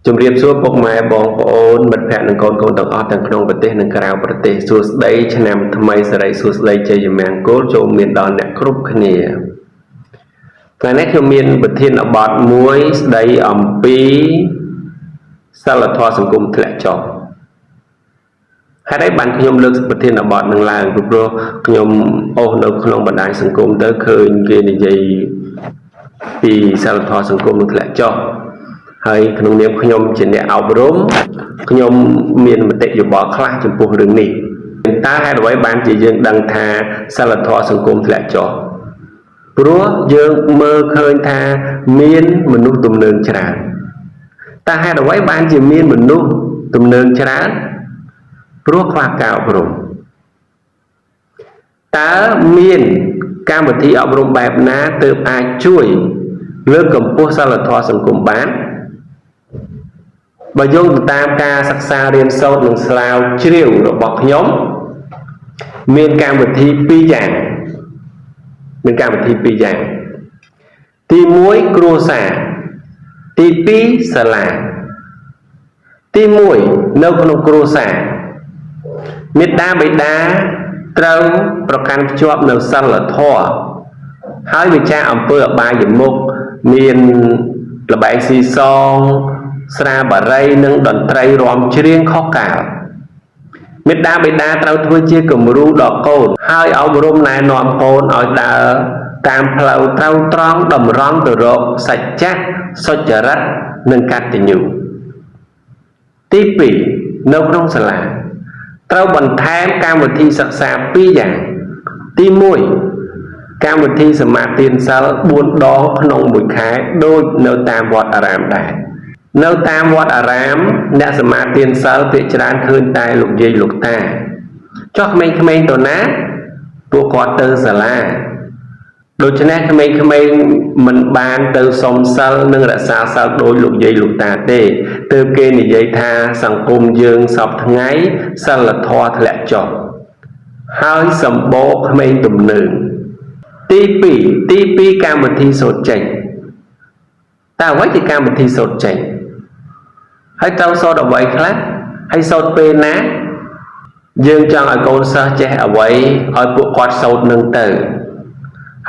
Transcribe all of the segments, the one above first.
ជំរាបសួរពុកម៉ែបងប្អូនមិត្តភ័ក្តិនិងកូនៗទាំងអស់ទាំងក្នុងប្រទេសនិងក្រៅប្រទេសសួស្តីឆ្នាំថ្មីសិរីសួស្តីជ័យមង្គលចូលមានដល់អ្នកគ្រប់គ្នាថ្ងៃនេះខ្ញុំមានប្រធានបទមួយស្ដីអំពីសិលធម៌សង្គមធ្លាក់ចុះហេតុអីបានខ្ញុំលើកប្រធានបទនឹងឡើងពីព្រោះខ្ញុំអូសនៅក្នុងបណ្ដាញសង្គមទៅឃើញគេនិយាយពីសិលធម៌សង្គមនឹងធ្លាក់ចុះហើយក្នុងនាមខ្ញុំជាអ្នកអប់រំខ្ញុំមានមតិយោបល់ខ្លះចំពោះរឿងនេះតើហេតុអ្វីបានជាយើងដឹងថាសិលធម៌សង្គមធ្លាក់ចុះព្រោះយើងមើលឃើញថាមានមនុស្សទំនើងច្រើនតើហេតុអ្វីបានជាមានមនុស្សទំនើងច្រើនព្រោះខ្វះការអប់រំតើមានកម្មវិធីអប់រំបែបណាទើបអាចជួយលើកកម្ពស់សីលធម៌សង្គមបានបើយោងទៅតាមការសិក្សារៀនសូត្រនិងស្រាវជ្រាវរបស់ខ្ញុំមានកម្មវិធី2យ៉ាងមានកម្មវិធី2យ៉ាងទី1គ្រួសារទី2សាលាទី1នៅក្នុងគ្រួសារមេដាបេដាត្រូវប្រកាន់ភ្ជាប់នៅសីលធម៌ហើយវិចារអំពើអបាយមុខមានល្បែងស៊ីសងស្រាបារីនិងតន្ត្រីរាំច្រៀងខុសកាលមេដាបេដាត្រូវធ្វើជាគំរូដល់កូនហើយអប់រំណែនាំកូនឲ្យដើរតាមផ្លូវត្រូវត្រង់តម្រង់ទៅរកសច្ចៈសុចរិតនិងកតញ្ញូទី2នៅក្នុងសាលាត្រូវបន្ថែមកម្មវិធីសិក្សា2យ៉ាងទី1កម្មវិធីសមាទានសិល4ដងក្នុងមួយខែដូចនៅតាមវត្តអារាមដែរនៅតាមវត្តអារាមអ្នកសមាទានសិលភាគច្រើនឃើញតែលោកយាយលោកតាចុះក្មេងៗទៅណាពួកគាត់ទៅសាលាដូច្នេះក្មេងៗមិនបានទៅសុំសិលនិងរក្សាសិលដោយលោកយាយលោកតាទេទើបគេនិយាយថាសង្គមយើងសពថ្ងៃសិលធម៌ធ្លាក់ចុះហើយសម្បូរក្មេងទំនើងទី2ទី2កម្មវិធីសូត្រចេញតើអ្វីជាកម្មវិធីសូត្រចេញហើយត្រូវសូត្រអ្វីខ្លះហើយសូត្រពេលណាយើងចង់ឲ្យកូនសិស្សចេះអ្វីឲ្យពួកគាត់សូត្រនឹងទៅ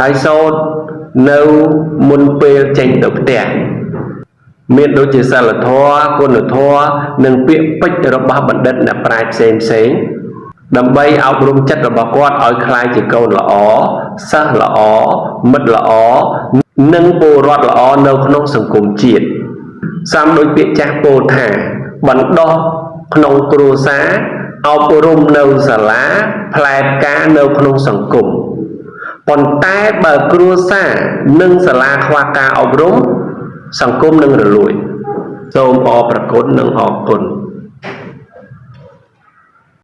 ហើយសូត្រនៅមុនពេលចេញទៅផ្ទះមានដូចជាសិលធម៌គុណធម៌និងពាក្យពេចន៍របស់បណ្ឌិតអ្នកប្រាជ្ញផ្សេងផ្សេងដើម្បីអប់រំចិត្តរបស់គាត់ឲ្យក្លាយជាកូនល្អសិស្សល្អមិត្តល្អនិងពលរដ្ឋល្អនៅក្នុងសង្គមជាតិសំដូចពាក្យចាស់ពោលថាបណ្ដោះក្នុងគ្រួសារអប់រំនៅសាលាផ្លែផ្កានៅក្នុងសង្គមប៉ុន្តែបើគ្រួសារនិងសាលាខ្វះការអប់រំសង្គមនឹងរលួយសូមអរព្រគុណនិងអរគុណ